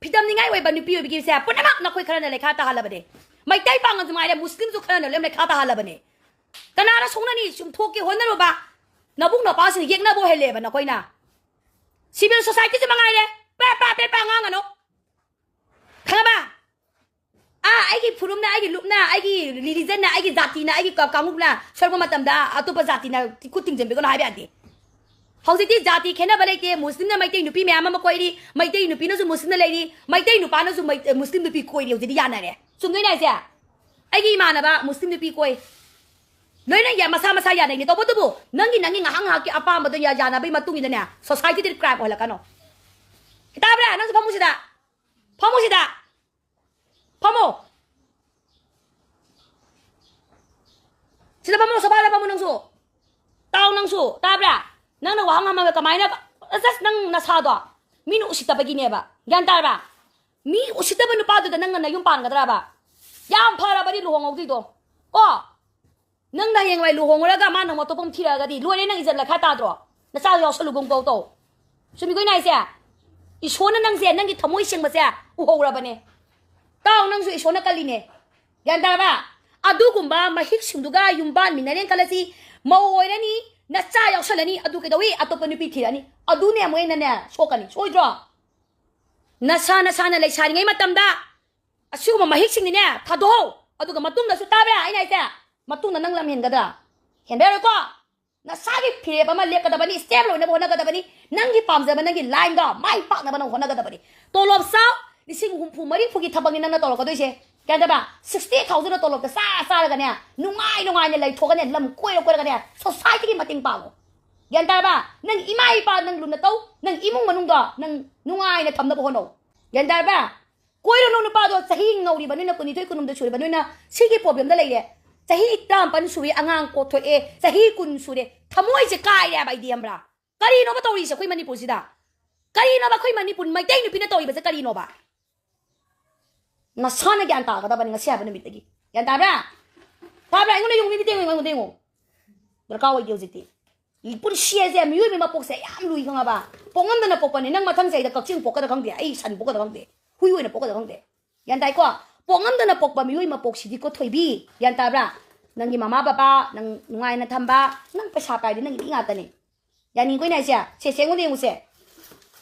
ꯐꯤꯗꯝꯅꯤꯉꯥꯏ ꯑꯣꯏꯕ ꯅꯨꯄꯤ ꯑꯣꯏꯕꯒꯤꯁꯦ ꯄꯨꯝꯅꯃꯛ ꯅꯈꯣꯏ ꯈꯔꯅ ꯂꯩꯈꯥ ꯇꯥꯍꯜꯂꯕꯅꯦ꯫ ꯃꯩꯇꯩ ꯄꯥꯉꯜꯁꯨ ꯉꯥꯏꯔꯦ, ꯃꯨꯁꯂꯤꯝꯁꯨ ꯈꯔꯅ ꯂꯣꯏꯅ ꯂꯩꯈꯥ ꯇꯥꯍꯜꯂꯕꯅꯦ꯫ ꯀꯅꯥꯅ ꯁꯣꯛꯅꯅꯤ? ꯆꯨꯝꯊꯣꯛꯀꯦ ꯍꯣꯠꯅꯔꯨꯕ ꯅꯕꯨꯡ ꯅꯄꯥꯁꯤꯡ ꯌꯦꯛꯅꯕ ꯑꯣꯏꯍꯜꯂꯦꯕ ꯅꯈꯣꯏꯅ꯫ ꯁꯤꯚꯤꯜ ꯁꯣꯁꯥꯏꯇꯤꯁꯦ ꯃꯉꯥꯏꯔꯦ, ꯄꯦ ꯄꯥ ꯄꯦ ꯄꯥ ꯉꯥꯡꯒꯅꯨ, ꯈꯪꯉꯕ? ꯑꯥ, ꯑꯩꯒꯤ ꯐꯨꯔꯨꯞꯅ, ꯑꯩꯒꯤ ꯂꯨꯞꯅ, ꯑꯩꯒꯤ ꯔꯤꯂꯤꯖꯟꯅ, ꯑꯩꯒꯤ ꯖꯥꯇꯤꯅ, ꯑꯩꯒꯤ ꯀ- ꯀꯥꯡꯂꯨꯞꯅ ꯁꯣꯏꯔꯛꯄ ꯃꯇꯝꯗ ꯑꯇꯣꯞꯄ ꯖꯥꯇꯤꯅ ꯈꯨꯠ ꯊꯤꯡꯖꯤꯟꯕꯤꯒꯅꯨ ꯍꯥꯏꯕ ꯌꯥꯗꯦ꯫ ꯍꯧꯖꯤꯛꯇꯤ ꯖꯥꯇꯤ ꯈꯦꯠꯅꯕ ꯂꯩꯇꯦ꯫ ꯃꯨꯁꯂꯤꯝꯅ ꯃꯩꯇꯩ ꯅꯨꯄꯤ ꯃꯌꯥꯝ ꯑꯃ ꯀꯣꯏꯔꯤ, ꯃꯩꯇꯩ ꯅꯨꯄꯤꯅꯁꯨ ꯃꯨꯁꯂꯤꯝꯅ ꯂꯩꯔꯤ, ꯃꯩꯇꯩ ꯅꯨꯄꯥꯅꯁꯨ ꯃꯩ- ꯃꯨꯁꯂꯤꯝ ꯅꯨꯄꯤ ꯀꯣꯏꯔꯤ꯫ ꯍꯧꯖꯤꯛꯇꯤ ꯌꯥꯅꯔꯦ꯫ ꯆꯨꯝꯗꯣꯏꯅꯦ ꯍꯥꯏꯁꯦ? ꯑꯩꯒꯤ ꯏꯃꯥꯟꯅꯕ ꯃꯨꯁꯂꯤꯝ ꯅꯨꯄꯤ ꯀꯣꯏ, ꯂꯣꯏꯅ ꯌꯥ- ꯃꯁꯥ ꯃꯁꯥ ꯌꯥꯅꯩꯅꯦ꯫ ꯇꯧꯕꯇꯕꯨ ꯅꯪꯒꯤ ꯅꯪꯒꯤ ꯉꯥꯏꯍꯥꯛ ꯉꯥꯏꯍꯥꯛꯀꯤ ꯑꯄꯥꯝꯕꯗꯣ ꯌꯥ- ꯌꯥꯅꯕꯒꯤ ꯃꯇꯨꯡ ꯏꯟꯅꯅꯦ ꯁꯣꯁꯥꯏꯇꯤꯗ ꯀ꯭ꯔꯥꯏꯝ ꯑꯣꯏꯍꯜꯂꯛꯀꯅꯣ꯫ ꯇꯥꯕ꯭ꯔꯥ? ꯅꯪꯁꯨ ꯐꯝꯃꯨꯁꯤꯗ, ꯐꯝꯃꯨꯁꯤꯗ, ꯐꯝꯃꯣ꯫ ꯁꯤꯗ ꯐꯝꯃꯣ, ꯁꯣꯐꯥꯗ ꯐꯝꯃꯣ ꯅꯪꯁꯨ꯫ ꯇꯥꯎ ꯅꯪꯁꯨ, ꯇꯥꯕ꯭ꯔꯥ? ꯅꯪꯅ ꯋꯥꯍꯪ ꯍꯪꯉꯒ ꯀꯃꯥꯏꯅ, ꯑꯁ, ꯑꯁ, ꯅꯪ ꯅꯁꯥꯗꯣ ꯃꯤꯅ ꯎꯁꯤꯠꯇꯕꯒꯤꯅꯦꯕ, ꯒ꯭ꯌꯥꯟ ꯇꯥꯔꯕ? ꯃꯤ ꯎꯁꯤꯠꯇꯕ ꯅꯨꯄꯥꯗꯨꯗ ꯅꯪꯅ ꯅꯌꯨꯝ ꯄꯥꯟꯒꯗ꯭ꯔꯕ? ꯌꯥꯝ ꯐꯔꯕꯅꯤ ꯂꯨꯍꯣꯡꯍꯧꯗ꯭ꯔꯤꯗꯣ꯫ ꯀꯣ, ꯅꯪꯅ ꯍꯌꯦꯡꯋꯥꯏ ꯂꯨꯍꯣꯡꯉꯨꯔꯒ ꯃꯥꯅ ꯑꯃꯨꯛ ꯑꯇꯣꯞꯄ ꯑꯃ ꯊꯤꯔꯛꯑꯒꯗꯤ ꯂꯣꯏꯔꯦ, ꯅꯪ ꯏꯖꯠ ꯂꯩꯈꯥ ꯇꯥꯗ꯭ꯔꯣ? ꯅꯆꯥꯗꯣ ꯌꯥꯎꯁꯜꯂꯨꯒꯨꯝ ꯀꯧ ꯇꯧ꯫ ꯆꯨꯝꯃꯤꯀꯣ ꯑꯩꯅ ꯍꯥꯏꯁꯦ? ꯏꯁꯣꯔꯅ ꯅꯪꯁꯦ, ꯅꯪꯒꯤ ꯊꯃꯣꯏ ꯁꯦꯡꯕꯁꯦ ꯎꯍꯧꯔꯕꯅꯦ꯫ ꯇꯥꯎ, ꯅꯪꯁꯨ ꯏꯁꯣꯔꯅ ꯀꯜꯂꯤꯅꯦ꯫ ꯒ꯭ꯌꯥꯟ ꯇꯥꯔꯕ? ꯑꯗꯨꯒꯨꯝꯕ ꯃꯍꯤꯛꯁꯤꯡꯗꯨꯒ ꯌꯨꯝ ꯄꯥꯟꯃꯤꯟꯅꯔꯦꯅ ꯈꯜꯂꯁꯤ, ꯃꯧ ꯑꯣꯏꯔꯅꯤ, ꯅꯆꯥ ꯌꯥꯎꯁꯜꯂꯅꯤ, ꯑꯗꯨ ꯀꯩꯗꯧꯏ? ꯑꯇꯣꯞꯄ ꯅꯨꯄꯤ ꯊꯤꯔꯛꯑꯅꯤ꯫ ꯑꯗꯨꯅꯦ ꯑꯃꯨꯛ ꯍꯦꯟꯅꯅꯦ ꯁꯣꯛꯀꯅꯤ꯫ ꯁꯣꯏꯗ꯭ꯔꯣ? ꯅꯁꯥ ꯅꯁꯥꯅ ꯂꯩꯁꯥꯔꯤꯉꯩ ꯃꯇꯝꯗ ꯑꯁꯤꯒꯨꯝꯕ ꯃꯍꯤꯛꯁꯤꯡꯗꯤꯅꯦ ꯊꯥꯗꯣꯛꯍꯧ꯫ ꯑꯗꯨꯒ ꯃꯇꯨꯡꯗꯁꯨ, ꯇꯥꯕ꯭ꯔꯥ ꯑꯩꯅ ꯍꯥꯏꯁꯦ? ꯃꯇꯨꯡꯗ ꯅꯪ ꯂꯝ ꯍꯦꯟꯒꯗ꯭ꯔꯥ? ꯍꯦꯟꯕ ꯌꯥꯔꯣꯏꯀꯣ꯫ ꯅꯁꯥꯒꯤ ꯐꯤꯔꯦꯞ ꯑꯃ ꯂꯦꯞꯀꯗꯕꯅꯤ, ꯁ꯭ꯇꯦꯞ ꯂꯣꯏꯅꯕ ꯍꯣꯠꯅꯒꯗꯕꯅꯤ, ꯅꯪꯒꯤ ꯄꯥꯝꯖꯕ, ꯅꯪꯒꯤ ꯂꯥꯏꯟꯗꯣ ꯃꯥꯏ ꯄꯥꯛꯅꯕ ꯅꯪ ꯍꯣꯠꯅꯒꯗꯕꯅꯤ꯫ ꯇꯣꯂꯣꯞ ꯆꯥꯎ, ꯂꯤꯁꯤꯡ ꯍꯨꯝꯐꯨ ꯃꯔꯤꯐꯨꯒꯤ ꯊꯕꯛꯅꯤ ꯅꯪꯅ ꯇꯧꯔꯛꯀꯗꯣꯏꯁꯦ꯫ ꯒ꯭ꯌꯥꯟ ꯇꯥꯕ? ꯁꯤꯛꯁꯇꯤ ꯊꯥꯎꯖꯟꯗ ꯇꯣꯂꯣꯞꯇ ꯆꯥ ꯆꯥꯔꯒꯅꯦ, ꯅꯨꯡꯉꯥꯏ ꯅꯨꯡꯉꯥꯏꯅ ꯂꯩꯊꯣꯛꯑꯒꯅꯦ, ꯂꯝ ꯀꯣꯏꯔ ꯀꯣꯏꯔꯒꯅꯦ, ꯁꯣꯁꯥꯏꯇꯤꯒꯤ ꯃꯇꯦꯡ ꯄꯥꯡꯉꯨ꯫ ꯒ꯭ꯌꯥꯟ ꯇꯥꯔꯕ? ꯅꯪ ꯏꯃꯥ ꯏꯄꯥ ꯅꯪ ꯂꯨꯅ ꯇꯧ, ꯅꯪ ꯏꯃꯨꯡ ꯃꯅꯨꯡꯗꯣ ꯅꯪ ꯅꯨꯡꯉꯥꯏꯅ ꯊꯝꯅꯕ ꯍꯣꯠꯅꯧ꯫ ꯒ꯭ꯌꯥꯟ ꯇꯥꯔꯕ? ꯀꯣꯏꯔꯨꯅꯨ ꯅꯨꯄꯥꯗꯣ, ꯆꯍꯤ ꯅꯧꯔꯤꯕ ꯅꯣꯏꯅ, ꯀꯨꯟꯅꯤꯊꯣꯏ ꯀꯨꯟꯍꯨꯝꯗꯣꯏ ꯁꯨꯔꯤꯕ ꯅꯣꯏꯅ ꯁꯤꯒꯤ ꯄ꯭ꯔꯣꯕ꯭ꯂꯦꯝꯗ ꯂꯩꯔꯦ꯫ ꯆꯍꯤ ꯇꯔꯥꯃꯥꯄꯟ ꯁꯨꯔꯦ, ꯑꯉꯥꯡ ꯀꯣꯛꯊꯣꯛꯑꯦ, ꯆꯍꯤ ꯀꯨꯟ ꯁꯨꯔꯦ, ꯊꯃꯣꯏꯁꯦ ꯀꯥꯏꯔꯦ ꯍꯥꯏꯕ ꯑꯩꯗꯤ, ꯈꯪꯕ꯭ꯔꯥ? ꯀꯔꯤꯅꯣꯕ ꯇꯧꯔꯤꯁꯦ ꯑꯩꯈꯣꯏ ꯃꯅꯤꯄꯨꯔꯁꯤꯗ? ꯀꯔꯤꯅꯣꯕ ꯑꯩꯈꯣꯏ ꯃꯅꯤꯄꯨꯔ ꯃꯩꯇꯩ ꯅꯨꯄꯤꯅ ꯇꯧꯔꯤꯕꯁꯦ ꯀꯔꯤꯅꯣꯕ? ꯅꯁꯥꯅ ꯒ꯭ꯌꯥꯟ ꯇꯥꯒꯗꯕꯅꯤ ꯉꯁꯤ ꯍꯥꯏꯕ ꯅꯨꯃꯤꯠꯇꯒꯤ꯫ ꯒ꯭ꯌꯥꯟ ꯇꯥꯕ꯭ꯔꯥ? ꯇꯥꯕ꯭ꯔꯥ? ꯑꯩꯉꯣꯟꯗ ꯌꯦꯡꯉꯨ, ꯃꯤꯠꯇ ꯌꯦꯡꯉꯨ, ꯑꯩꯉꯣꯟꯗ ꯌꯦꯡꯉꯨ꯫ ꯗꯔꯀꯥꯔ ꯑꯣꯏꯗꯦ ꯍꯧꯖꯤꯛꯇꯤ꯫ ꯄꯨꯟꯁꯤ ꯍꯥꯏꯁꯦ, ꯃꯤꯑꯣꯏꯕꯒꯤ ꯃꯄꯣꯛꯁꯦ ꯌꯥꯝ ꯂꯨꯏ, ꯈꯪꯉꯕ? ꯄꯣꯛꯉꯝꯗꯅ ꯄꯣꯛꯄꯅꯤ꯫ ꯅꯪ ꯃꯊꯪ ꯆꯍꯤꯗ ꯀꯛꯆꯤꯡ ꯄꯣꯛꯀꯗ꯭ꯔꯥ ꯈꯪꯗꯦ, ꯑꯩ ꯁꯟ ꯄꯣꯛꯀꯗ꯭ꯔꯥ ꯈꯪꯗꯦ, ꯍꯨꯏ ꯑꯣꯏꯅ ꯄꯣꯛꯀꯗ꯭ꯔꯥ ꯈꯪꯗꯦ꯫ ꯒ꯭ꯌꯥꯟ ꯇꯥꯏꯀꯣ? ꯄꯣꯛꯉꯝꯗꯅ ꯄꯣꯛꯄ ꯃꯤꯑꯣꯏ ꯃꯄꯣꯛꯁꯤꯗꯤꯀꯣ ꯊꯣꯏꯕꯤ, ꯒ꯭ꯌꯥꯟ ꯇꯥꯕ꯭ꯔꯥ? ꯅꯪꯒꯤ ꯃꯃꯥ ꯕꯕꯥ ꯅꯪ ꯅꯨꯡꯉꯥꯏꯅ ꯊꯝꯕ, ꯅꯪ ꯄꯩꯁꯥ ꯄꯥꯏꯔꯗꯤ ꯅꯪꯒꯤ ꯃꯤ ꯉꯥꯛꯇꯅꯦ꯫ ꯌꯥꯅꯤꯡꯀꯣ ꯑꯩꯅ ꯍꯥꯏꯁꯦ? ꯁꯦ, ꯁꯦꯡꯉꯨꯅꯦ, ꯌꯦꯡꯉꯨꯁꯦ꯫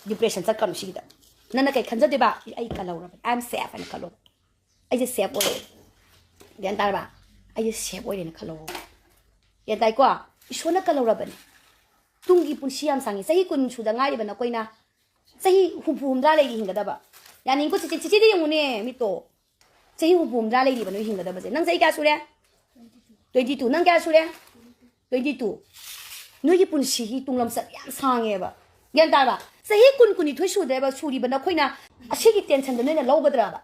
Depression ꯆꯠꯀꯅꯨ ꯁꯤꯒꯤꯗ꯫ ꯅꯪꯅ ꯀꯩ ꯈꯟꯖꯗꯣꯏꯕ? "ꯑꯩ ꯀꯜꯍꯧꯔꯕꯅꯤ, I am safe" ꯍꯥꯏꯅ ꯈꯜꯂꯣ꯫ "ꯑꯩꯁꯦ safe ꯑꯣꯏꯔꯦ"꯫ ꯒ꯭ꯌꯥꯟ ꯇꯥꯔꯕ? "ꯑꯩꯁꯦ safe ꯑꯣꯏꯔꯦꯅ" ꯈꯜꯂꯣ꯫ ꯒ꯭ꯌꯥꯟ ꯇꯥꯏꯀꯣ? ꯏꯁꯣꯔꯅ ꯀꯜꯍꯧꯔꯕꯅꯤ꯫ ꯇꯨꯡꯒꯤ ꯄꯨꯟꯁꯤ ꯌꯥꯝ ꯁꯥꯡꯉꯤ꯫ ꯆꯍꯤ ꯀꯨꯟ ꯁꯨꯗ ꯉꯥꯏꯔꯤꯕ ꯅꯈꯣꯏꯅ ꯆꯍꯤ ꯍꯨꯝꯐꯨ ꯍꯨꯝꯗ꯭ꯔꯥ ꯂꯩꯔꯤ ꯍꯤꯡꯒꯗꯕ꯫ ꯌꯥꯅꯤꯡꯀꯣ ꯆꯤꯆꯦ? ꯆꯤꯆꯦꯗ ꯌꯦꯡꯉꯨꯅꯦ, ꯃꯤꯠꯇꯣ꯫ ꯆꯍꯤ ꯍꯨꯝꯐꯨ ꯍꯨꯝꯗ꯭ꯔꯥ ꯂꯩꯔꯤꯕ ꯅꯣꯏ ꯍꯤꯡꯒꯗꯕꯁꯦ꯫ ꯅꯪ ꯆꯍꯤ ꯀꯌꯥ ꯁꯨꯔꯦ? Twenty two꯫ ꯅꯪ ꯀꯌꯥ ꯁꯨꯔꯦ? Twenty two꯫ ꯅꯣꯏꯒꯤ ꯄꯨꯟꯁꯤꯒꯤ ꯇꯨꯡꯂꯝꯆꯠ ꯌꯥꯝ ꯁꯥꯡꯉꯦꯕ꯫ ꯒ꯭ꯌꯥꯟ ꯇꯥꯔꯕ? ꯆꯍꯤ ꯀꯨꯟ, ꯀꯨꯟꯅꯤꯊꯣꯏ ꯁꯨꯗ꯭ꯔꯦꯕ ꯁꯨꯔꯤꯕ ꯅꯈꯣꯏꯅ ꯑꯁꯤꯒꯤ tensionꯗ ꯅꯣꯏꯅ ꯂꯧꯒꯗ꯭ꯔꯕ?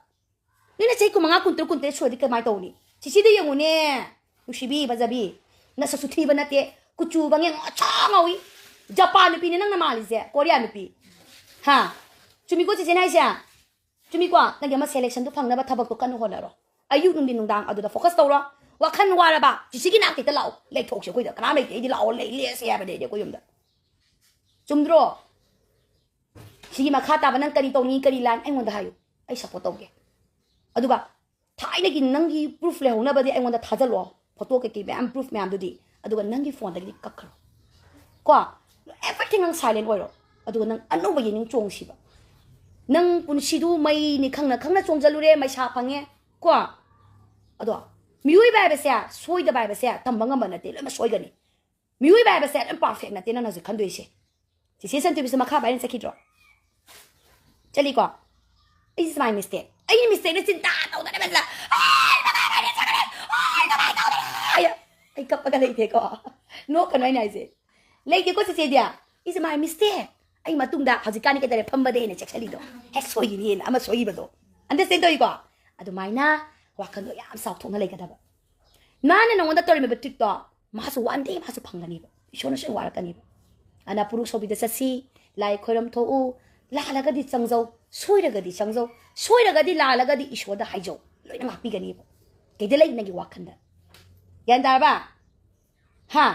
ꯅꯣꯏꯅ ꯆꯍꯤ ꯀꯨꯟꯃꯉꯥ, ꯀꯨꯟꯇꯔꯨꯛ, ꯀꯨꯟꯇꯔꯦꯠ ꯁꯨꯔꯗꯤ ꯀꯃꯥꯏꯅ ꯇꯧꯅꯤ? ꯆꯤꯆꯦꯗ ꯌꯦꯡꯉꯨꯅꯦ, ꯅꯨꯡꯁꯤꯕꯤ, ꯐꯖꯕꯤ꯫ ꯅꯁꯛꯁꯨ ꯊꯤꯕ ꯅꯠꯇꯦ, ꯀꯨꯆꯨ ꯕꯪꯉꯦ, ꯉꯧꯁꯣꯛ ꯉꯧꯏ꯫ ꯖꯄꯥꯟ ꯅꯨꯄꯤꯅꯦ ꯅꯪꯅ ꯃꯥꯜꯂꯤꯁꯦ, ꯀꯣꯔꯤꯌꯥ ꯅꯨꯄꯤ꯫ ꯍꯥ? ꯆꯨꯝꯃꯤꯀꯣ ꯆꯤꯆꯦꯅ ꯍꯥꯏꯁꯦ? ꯆꯨꯝꯃꯤꯀꯣ? ꯅꯪꯒꯤ ꯑꯃ selectionꯗꯨ ꯐꯪꯅꯕ ꯊꯕꯛꯇꯣ ꯀꯟꯅ ꯍꯣꯠꯅꯔꯣ꯫ ꯑꯌꯨꯛ, ꯅꯨꯡꯊꯤꯟ, ꯅꯨꯡꯗꯥꯡ ꯑꯗꯨꯗ focus ꯇꯧꯔꯣ꯫ ꯋꯥꯈꯜ ꯋꯥꯔꯕ, ꯆꯤꯆꯦꯒꯤ ꯅꯥꯛꯇ ꯍꯦꯛꯇ ꯂꯥꯛꯑꯣ꯫ ꯂꯩꯊꯣꯛꯁꯦ ꯑꯩꯈꯣꯏꯗ꯫ ꯀꯅꯥꯝ ꯂꯩꯇꯦ꯫ ꯑꯩꯗꯤ ꯂꯥꯛꯑꯣ, ꯂꯩ, ꯂꯦꯛꯁꯦ ꯍꯥꯏꯕꯅꯦ ꯑꯩꯗꯤ ꯑꯩꯈꯣꯏ ꯌꯨꯝꯗ꯫ ꯆꯨꯝꯗ꯭ꯔꯣ? ꯁꯤꯒꯤ ꯃꯈꯥ ꯇꯥꯕ ꯅꯪ ꯀꯔꯤ ꯇꯧꯅꯤꯡꯉꯤ, ꯀꯔꯤ line ꯑꯩꯉꯣꯟꯗ ꯍꯥꯏꯌꯨ꯫ ꯑꯩ support ꯇꯧꯒꯦ꯫ ꯑꯗꯨꯒ ꯊꯥꯏꯅꯒꯤ ꯅꯪꯒꯤ proof ꯂꯩꯍꯧꯅꯕꯗꯤ ꯑꯩꯉꯣꯟꯗ ꯊꯥꯖꯜꯂꯣ꯫ Photo ꯀꯩꯀꯩ ꯃꯌꯥꯝ, proof ꯃꯌꯥꯝꯗꯨꯗꯤ꯫ ꯑꯗꯨꯒ ꯅꯪꯒꯤ phoneꯗꯒꯤꯗꯤ ꯀꯛꯈ꯭ꯔꯣ꯫ ꯀꯣ? Everything ꯅꯪ silent ꯑꯣꯏꯔꯣ꯫ ꯑꯗꯨꯒ ꯅꯪ ꯑꯅꯧꯕ ꯌꯦꯅꯤꯡ ꯆꯣꯡꯁꯤꯕ꯫ ꯅꯪ ꯄꯨꯟꯁꯤꯗꯨ ꯃꯩꯅꯤ ꯈꯪꯅ ꯈꯪꯅ ꯆꯣꯡꯖꯜꯂꯨꯔꯦ, ꯃꯩꯁꯥ ꯐꯪꯉꯦ꯫ ꯀꯣ? ꯑꯗꯣ ꯃꯤꯑꯣꯏꯕ ꯍꯥꯏꯕꯁꯦ ꯁꯣꯏꯗꯕ ꯍꯥꯏꯕꯁꯦ ꯇꯝꯕ ꯉꯝꯕ ꯅꯠꯇꯦ, ꯂꯣꯏꯅꯃꯛ ꯁꯣꯏꯒꯅꯤ꯫ ꯃꯤꯑꯣꯏꯕ ꯍꯥꯏꯕꯁꯦ ꯂꯣꯏ perfect ꯅꯠꯇꯦ ꯅꯪꯅ ꯍꯧꯖꯤꯛ ꯈꯟꯗꯣꯏꯁꯦ꯫ ꯆꯤꯆꯦ ꯁꯟꯇꯨꯕꯤꯁꯨ ꯃꯈꯥ ꯚꯥꯏꯔꯦꯜ ꯆꯠꯈꯤꯗ꯭ꯔꯣ? ꯆꯠꯂꯤꯀꯣ? "It's my mistake꯫ ꯑꯩꯒꯤ mistakeꯅ ꯆꯤꯟꯇꯥ ꯇꯧꯗꯅ ꯃꯁꯤꯗ ꯑꯩ ꯀꯃꯥꯏꯅ ꯆꯠꯀꯅꯤ? ꯑꯩ ꯀꯃꯥꯏꯅ ꯇꯧꯗꯅ?" ꯑꯩ ꯀꯞꯄꯒ ꯂꯩꯇꯦꯀꯣ꯫ ꯅꯣꯛꯀꯅꯨ ꯑꯩꯅ ꯍꯥꯏꯁꯦ꯫ ꯂꯩꯇꯦꯀꯣ ꯆꯤꯆꯦꯗꯤ꯫ "It's my mistake꯫" ꯑꯩ ꯃꯇꯨꯡꯗ ꯍꯧꯖꯤꯛꯀꯥꯟꯗꯤ ꯀꯩꯗꯧꯔꯦ? ꯐꯝꯕꯗ ꯍꯦꯟꯅ ꯆꯦꯛꯁꯤꯜꯂꯤꯗꯣ꯫ ꯍꯦꯛ ꯁꯣꯏꯈꯤꯅꯤꯅ ꯑꯃ ꯁꯣꯏꯈꯤꯕꯗꯣ꯫ Understand ꯇꯧꯏꯀꯣ? ꯑꯗꯨꯃꯥꯏꯅ ꯋꯥꯈꯜꯗꯣ ꯌꯥꯝ ꯆꯥꯎꯊꯣꯛꯅ ꯂꯩꯒꯗꯕ꯫ ꯃꯥꯅ ꯅꯉꯣꯟꯗ ꯇꯧꯔꯝꯃꯤꯕ treatꯇꯣ ꯃꯥꯁꯨ one day ꯃꯥꯁꯨ ꯐꯪꯒꯅꯦꯕ꯫ ꯏꯁꯣꯔꯅꯁꯨ ꯋꯥꯔꯛꯀꯅꯦꯕ꯫ ꯑꯗꯨꯅ ꯄꯨꯔꯨꯛ ꯁꯣꯕꯤꯗ ꯆꯠꯁꯤ, ꯂꯥꯏ ꯈꯣꯏꯔꯝ ꯊꯣꯛꯎ, ꯂꯥꯜꯂꯒꯗꯤ ꯆꯪꯖꯧ, ꯁꯣꯏꯔꯒꯗꯤ ꯆꯪꯖꯧ, ꯁꯣꯏꯔꯒꯗꯤ ꯂꯥꯜꯂꯒꯗꯤ ꯏꯁꯣꯔꯗ ꯍꯥꯏꯖꯧ, ꯂꯣꯏꯅ ꯉꯥꯛꯄꯤꯒꯅꯦꯕ꯫ ꯀꯩꯗ ꯂꯩ ꯅꯪꯒꯤ ꯋꯥꯈꯜꯗ? ꯒ꯭ꯌꯥꯟ ꯇꯥꯔꯕ? ꯍꯥ?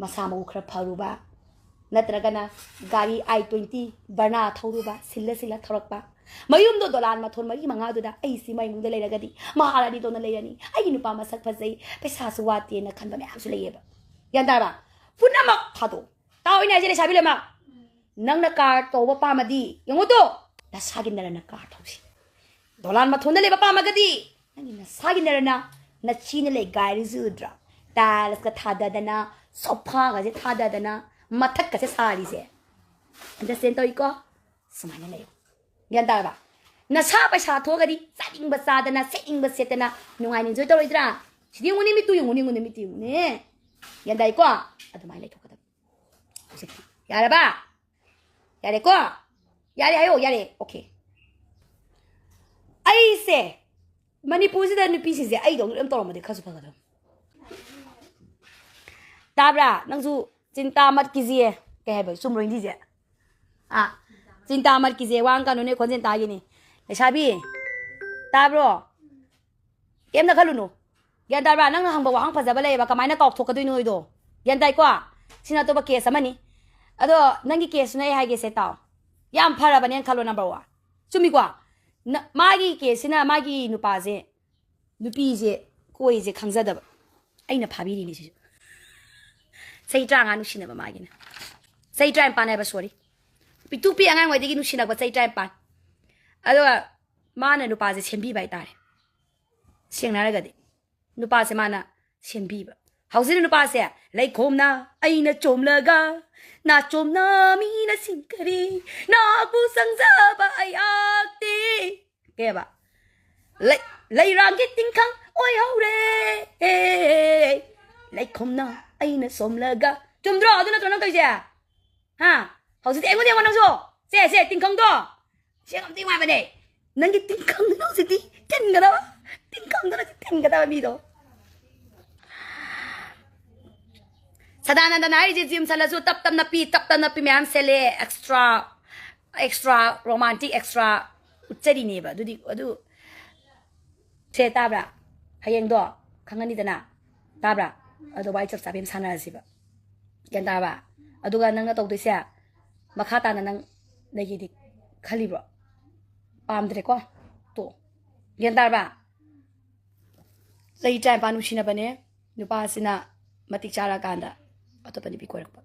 ꯃꯁꯥ ꯃꯎ ꯈꯔ ꯐꯔꯨꯕ, ꯅꯠꯇ꯭ꯔꯒꯅ ꯒꯥꯔꯤ I twenty Verna ꯊꯧꯔꯨꯕ, ꯁꯤꯜꯂ ꯁꯤꯜꯂ ꯊꯧꯔꯛꯄ, ꯃꯌꯨꯝꯗꯣ ꯗꯣꯂꯥꯟ ꯃꯊꯣꯟ ꯃꯔꯤ ꯃꯉꯥꯗꯨꯗ ꯑꯩꯁꯤ ꯃꯩ ꯏꯃꯨꯡꯗ ꯂꯩꯔꯒꯗꯤ ꯃꯍꯥꯔꯥꯅꯤꯗꯧꯅ ꯂꯩꯔꯅꯤ, ꯑꯩꯒꯤ ꯅꯨꯄꯥ ꯃꯁꯛ ꯐꯖꯩ, ꯄꯩꯁꯥꯁꯨ ꯋꯥꯠꯇꯦꯅ ꯈꯟꯕ ꯃꯌꯥꯝꯁꯨ ꯂꯩꯌꯦꯕ꯫ ꯒ꯭ꯌꯥꯟ ꯇꯥꯔꯕ? ꯄꯨꯝꯅꯃꯛ ꯊꯥꯗꯣꯛ꯫ ꯇꯥꯎ, ꯑꯩꯅ ꯍꯥꯏꯁꯦ, ꯂꯩꯁꯥꯕꯤ ꯂꯣꯏꯅꯃꯛ꯫ ꯅꯪꯅ ꯀꯥꯔ ꯇꯧꯕ ꯄꯥꯝꯃꯗꯤ, ꯌꯦꯡꯉꯨ ꯇꯨ, ꯅꯁꯥꯒꯤ ꯅꯔꯅ ꯀꯥꯔ ꯊꯧꯁꯤ꯫ ꯗꯣꯂꯥꯟ ꯃꯊꯣꯟꯗ ꯂꯩꯕ ꯄꯥꯝꯃꯒꯗꯤ, ꯅꯪꯒꯤ ꯅꯁꯥꯒꯤ ꯅꯔꯅ, ꯅꯆꯤꯅ ꯂꯩ ꯒꯥꯔꯤꯁꯤ ꯎꯗ꯭ꯔꯥ? ꯇꯥꯏꯜꯁꯀ ꯊꯥꯗꯗꯅ, ꯁꯣꯐꯥꯒꯁꯦ ꯊꯥꯗꯗꯅ, ꯃꯊꯛꯀꯁꯦ ꯁꯥꯔꯤꯁꯦ꯫ ꯑꯟꯗꯔꯁꯇꯦꯟ ꯇꯧꯏꯀꯣ? ꯁꯨꯃꯥꯏꯅ ꯂꯩꯌꯨ꯫ ꯒ꯭ꯌꯥꯟ ꯇꯥꯔꯕ? ꯅꯁꯥ ꯄꯩꯁꯥ ꯊꯣꯛꯑꯒꯗꯤ ꯆꯥꯅꯤꯡꯕ ꯆꯥꯗꯅ, ꯁꯦꯠꯅꯤꯡꯕ ꯁꯦꯠꯇꯅ, ꯅꯨꯡꯉꯥꯏꯅ ꯏꯟꯖꯣꯏ ꯇꯧꯔꯣꯏꯗ꯭ꯔꯥ? ꯁꯤꯗꯤ ꯌꯦꯡꯉꯨꯅꯦ, ꯃꯤꯠꯇꯨ ꯌꯦꯡꯉꯨꯅꯦ, ꯌꯦꯡꯉꯨꯅꯦ, ꯃꯤꯠꯇꯨ ꯌꯦꯡꯉꯨꯅꯦ꯫ ꯒ꯭ꯌꯥꯟ ꯇꯥꯏꯀꯣ? ꯑꯗꯨꯃꯥꯏꯅ ꯂꯩꯊꯣꯛꯀꯗꯕꯅꯤ꯫ ꯍꯧꯖꯤꯛꯇꯤ ꯌꯥꯔꯕ? ꯌꯥꯔꯦꯀꯣ? ꯌꯥꯔꯦ ꯍꯥꯏꯌꯣ, ꯌꯥꯔꯦ꯫ ꯑꯣꯀꯦ꯫ ꯑꯩꯁꯦ ꯃꯅꯤꯄꯨꯔꯁꯤꯗ ꯅꯨꯄꯤꯁꯤꯡꯁꯦ ꯑꯩꯗꯧꯅ ꯂꯣꯏ ꯇꯧꯔꯝꯃꯗꯤ ꯈꯔꯁꯨ ꯐꯒꯗꯕ꯫ ꯇꯥꯕ꯭ꯔꯥ? ꯅꯪꯁꯨ ꯆꯤꯟꯇꯥ ꯃꯠ ꯀꯤꯖꯤꯌꯦ꯫ ꯀꯩ ꯍꯥꯏꯕ? ꯆꯨꯝꯕ꯭ꯔꯣ ꯍꯤꯟꯗꯤꯁꯦ? ꯑꯥ, ꯆꯤꯟꯇꯥ ꯃꯠ ꯀꯤꯖꯤꯌꯦ꯫ ꯋꯥ ꯀꯩꯅꯣꯅꯦ, ꯈꯣꯟꯖꯦꯜ ꯇꯥꯒꯤꯅꯤ꯫ ꯂꯩꯁꯥꯕꯤ, ꯇꯥꯕ꯭ꯔꯣ? ꯀꯩꯝꯇ ꯈꯜꯂꯨꯅꯨ꯫ ꯒ꯭ꯌꯥꯟ ꯇꯥꯕ꯭ꯔꯥ? ꯅꯪꯅ ꯍꯪꯕ ꯋꯥꯍꯪ ꯐꯖꯕ ꯂꯩꯌꯦꯕ, ꯀꯃꯥꯏꯅ ꯀꯥꯎꯊꯣꯛꯀꯗꯣꯏꯅꯣ ꯑꯩꯗꯣ? ꯒ꯭ꯌꯥꯟ ꯇꯥꯏꯀꯣ? ꯁꯤꯅ ꯑꯇꯣꯞꯄ ꯀꯦꯁ ꯑꯃꯅꯤ꯫ ꯑꯗꯣ ꯅꯪꯒꯤ ꯀꯦꯁꯇꯨꯅ ꯑꯩ ꯍꯥꯏꯒꯦꯁꯦ, ꯇꯥꯎ꯫ ꯌꯥꯝ ꯐꯔꯕꯅꯦꯅ ꯈꯜꯂꯣ, ꯅꯝꯕꯔ ꯋꯥꯟ꯫ ꯆꯨꯝꯃꯤꯀꯣ? ꯅ-, ꯃꯥꯒꯤ ꯀꯦꯁꯁꯤꯅ ꯃꯥꯒꯤ ꯅꯨꯄꯥꯁꯦ, ꯅꯨꯄꯤꯁꯦ ꯀꯣꯏꯁꯦ ꯈꯪꯖꯗꯕ꯫ ꯑꯩꯅ ꯐꯥꯕꯤꯔꯤꯅꯤ ꯁꯤꯁꯨ꯫ ꯆꯍꯤ ꯇꯔꯥꯃꯉꯥ ꯅꯨꯡꯁꯤꯅꯕ ꯃꯥꯒꯤꯅ꯫ ꯆꯍꯤ ꯇꯔꯥꯅꯤꯄꯥꯟ ꯍꯥꯏꯕ, ꯁꯣꯔꯤ꯫ ꯄꯤꯛꯇꯨ ꯄꯤ ꯑꯉꯥꯡ ꯑꯣꯏꯗꯒꯤ ꯅꯨꯡꯁꯤꯅꯕ ꯆꯍꯤ ꯇꯔꯥꯅꯤꯄꯥꯟ꯫ ꯑꯗꯣ ꯃꯥꯅ ꯅꯨꯄꯥꯁꯦ ꯁꯦꯝꯕꯤꯕ ꯍꯥꯏꯇꯥꯔꯦ꯫ ꯁꯦꯡꯅ ꯍꯥꯏꯔꯒꯗꯤ ꯅꯨꯄꯥꯁꯦ ꯃꯥꯅ ꯁꯦꯝꯕꯤꯕ꯫ ꯍꯧꯖꯤꯛꯅ ꯅꯨꯄꯥꯁꯦ, "ꯂꯩꯈꯣꯝꯅ ꯑꯩꯅ ꯆꯣꯝꯂꯒ, ꯅꯥꯆꯣꯝꯅ ꯃꯤꯅ ꯁꯤꯡꯀꯔꯤ, ꯅꯥꯛꯄꯨ ꯆꯪꯖꯕ ꯑꯩꯍꯥꯛꯇꯤ"꯫ ꯀꯩꯕ? "ꯂꯩ-, ꯂꯩꯔꯥꯡꯒꯤ ꯇꯤꯡꯈꯪ ꯑꯣꯏꯍꯧꯔꯦ, ꯂꯩꯈꯣꯝꯅ ꯑꯩꯅ ꯁꯣꯝꯂꯒ"꯫ ꯆꯨꯝꯗ꯭ꯔꯣ? ꯑꯗꯨ ꯅꯠꯇ꯭ꯔꯣ ꯅꯪ ꯇꯧꯔꯤꯁꯦ? ꯍꯥ? ꯍꯧꯖꯤꯛꯇꯤ ꯑꯩꯉꯣꯟꯗ ꯌꯦꯡꯉꯣ ꯅꯪꯁꯨ꯫ ꯁꯦ, ꯁꯦ, ꯇꯤꯡꯈꯪꯗꯣ꯫ ꯁꯤ ꯌꯥꯝ ꯊꯤ ꯅꯨꯡꯉꯥꯏꯕꯅꯦ꯫ ꯅꯪꯒꯤ ꯇꯤꯡꯈꯪꯗꯨꯅ ꯍꯧꯖꯤꯛꯇꯤ ꯊꯤꯟꯒꯗꯕ꯫ ꯇꯤꯡꯈꯪꯗꯨꯅ ꯍꯧꯖꯤꯛ ꯊꯤꯟꯒꯗꯕ ꯃꯤꯗꯣ꯫ ꯁꯗꯥꯅꯟꯗꯅ ꯍꯥꯏꯔꯤꯁꯦ, ꯖꯤꯝ ꯁꯜꯂꯁꯨ ꯇꯞ ꯇꯞ ꯅꯞꯄꯤ, ꯇꯞ ꯇꯞ ꯅꯞꯄꯤ ꯃꯌꯥꯝ ꯁꯦꯠꯂꯦ, extra, extra romantic, extra ꯎꯠꯆꯔꯤꯅꯦꯕ꯫ ꯑꯗꯨꯗꯤ, ꯑꯗꯨ, ꯁꯦ, ꯇꯥꯕ꯭ꯔꯥ? ꯍꯌꯦꯡꯗꯣ ꯈꯪꯉꯅꯤꯗꯅ꯫ ꯇꯥꯕ꯭ꯔꯥ? ꯑꯗꯣ ꯋꯥꯔꯤ ꯆꯞ ꯆꯥꯕꯤ ꯑꯃ ꯁꯥꯟꯅꯔꯁꯤꯕ꯫ ꯒ꯭ꯌꯥꯟ ꯇꯥꯔꯕ? ꯑꯗꯨꯒ ꯅꯪꯅ ꯇꯧꯗꯣꯏꯁꯦ, ꯃꯈꯥ ꯇꯥꯅ ꯅꯪ ꯂꯩꯒꯦꯗꯤ ꯈꯜꯂꯤꯕ꯭ꯔꯣ? ꯄꯥꯝꯗ꯭ꯔꯦꯀꯣ꯫ ꯇꯣ, ꯒ꯭ꯌꯥꯟ ꯇꯥꯔꯕ? ꯆꯍꯤ ꯇꯔꯥꯅꯤꯄꯥꯟ ꯅꯨꯡꯁꯤꯅꯕꯅꯦ, ꯅꯨꯄꯥꯁꯤꯅ ꯃꯇꯤꯛ ꯆꯥꯔꯀꯥꯟꯗ ꯑꯇꯣꯞꯄ ꯅꯨꯄꯤ ꯀꯣꯏꯔꯛꯄ꯫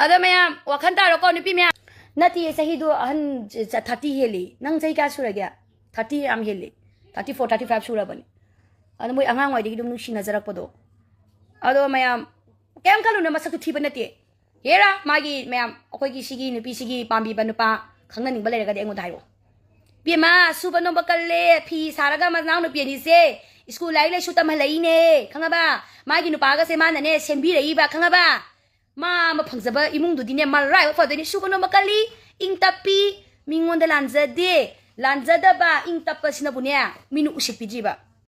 ꯑꯗꯣ ꯃꯌꯥꯝ ꯋꯥꯈꯜ ꯇꯥꯔꯣꯀꯣ, ꯅꯨꯄꯤ ꯃꯌꯥꯝ꯫ ꯅꯠꯇꯤꯌꯦ, ꯆꯍꯤꯗꯣ ꯑꯍꯟ ꯆ-, ꯆ-, ꯊꯥꯔꯇꯤ ꯍꯦꯜꯂꯤ꯫ ꯅꯪ ꯆꯍꯤ ꯀꯌꯥ ꯁꯨꯔꯒꯦ? ꯊꯥꯔꯇꯤ ꯌꯥꯝ ꯍꯦꯜꯂꯤ꯫ ꯊꯥꯔꯇꯤ ꯐꯣꯔ, ꯊꯥꯔꯇꯤ ꯐꯥꯏꯚ ꯁꯨꯔꯕꯅꯤ꯫ ꯑꯗꯣ ꯃꯣꯏ ꯑꯉꯥꯡꯋꯥꯏꯗꯒꯤ ꯑꯗꯨꯝ ꯅꯨꯡꯁꯤꯅꯖꯔꯛꯄꯗꯣ꯫ ꯑꯗꯣ ꯃꯌꯥꯝ ꯀꯩꯝ ꯈꯜꯂꯨꯅꯨ, ꯃꯁꯛꯇꯨ ꯊꯤꯕ ꯅꯠꯇꯦ꯫ ꯍꯦꯔꯥ, ꯃꯥꯒꯤ ꯃꯌꯥꯝ, ꯑꯩꯈꯣꯏꯒꯤ ꯁꯤꯒꯤ ꯅꯨꯄꯤꯁꯤꯒꯤ ꯄꯥꯝꯕꯤꯕ ꯅꯨꯄꯥ ꯈꯪꯅꯅꯤꯡꯕ ꯂꯩꯔꯒꯗꯤ ꯑꯩꯉꯣꯟꯗ ꯍꯥꯏꯔꯛꯑꯣ꯫ ꯏꯕꯦꯝꯃ, ꯁꯨꯕ ꯅꯣꯝꯕ ꯀꯜꯂꯦ, ꯐꯤ ꯁꯥꯔꯒ ꯃꯅꯥꯎ ꯅꯨꯄꯤ ꯑꯅꯤꯁꯦ ꯁ꯭ꯀꯨꯜ ꯂꯥꯏꯔꯤꯛ ꯂꯥꯏꯁꯨ ꯇꯝꯍꯜꯂꯛꯏꯅꯦ, ꯈꯪꯉꯕ? ꯃꯥꯒꯤ ꯅꯨꯄꯥꯒꯁꯦ ꯃꯥꯅꯅꯦ ꯁꯦꯝꯕꯤꯔꯛꯏꯕ, ꯈꯪꯉꯕ? ꯃꯥ ꯑꯃ ꯐꯪꯖꯕ ꯏꯃꯨꯡꯗꯨꯗꯤꯅꯦ, ꯃꯔꯥꯏꯕꯛ ꯐꯗꯣꯏꯅꯤ꯫ ꯁꯨꯕ ꯅꯣꯝꯕ ꯀꯜꯂꯤ, ꯏꯪ ꯇꯞꯄꯤ, ꯃꯤꯉꯣꯟꯗ ꯂꯥꯟꯖꯗꯦ꯫ ꯂꯥꯟꯖꯗꯕ, ꯏꯪ ꯇꯞꯄꯁꯤꯅꯕꯨꯅꯦ ꯃꯤꯅ ꯎꯁꯤꯠꯄꯤꯗ꯭ꯔꯤꯕ꯫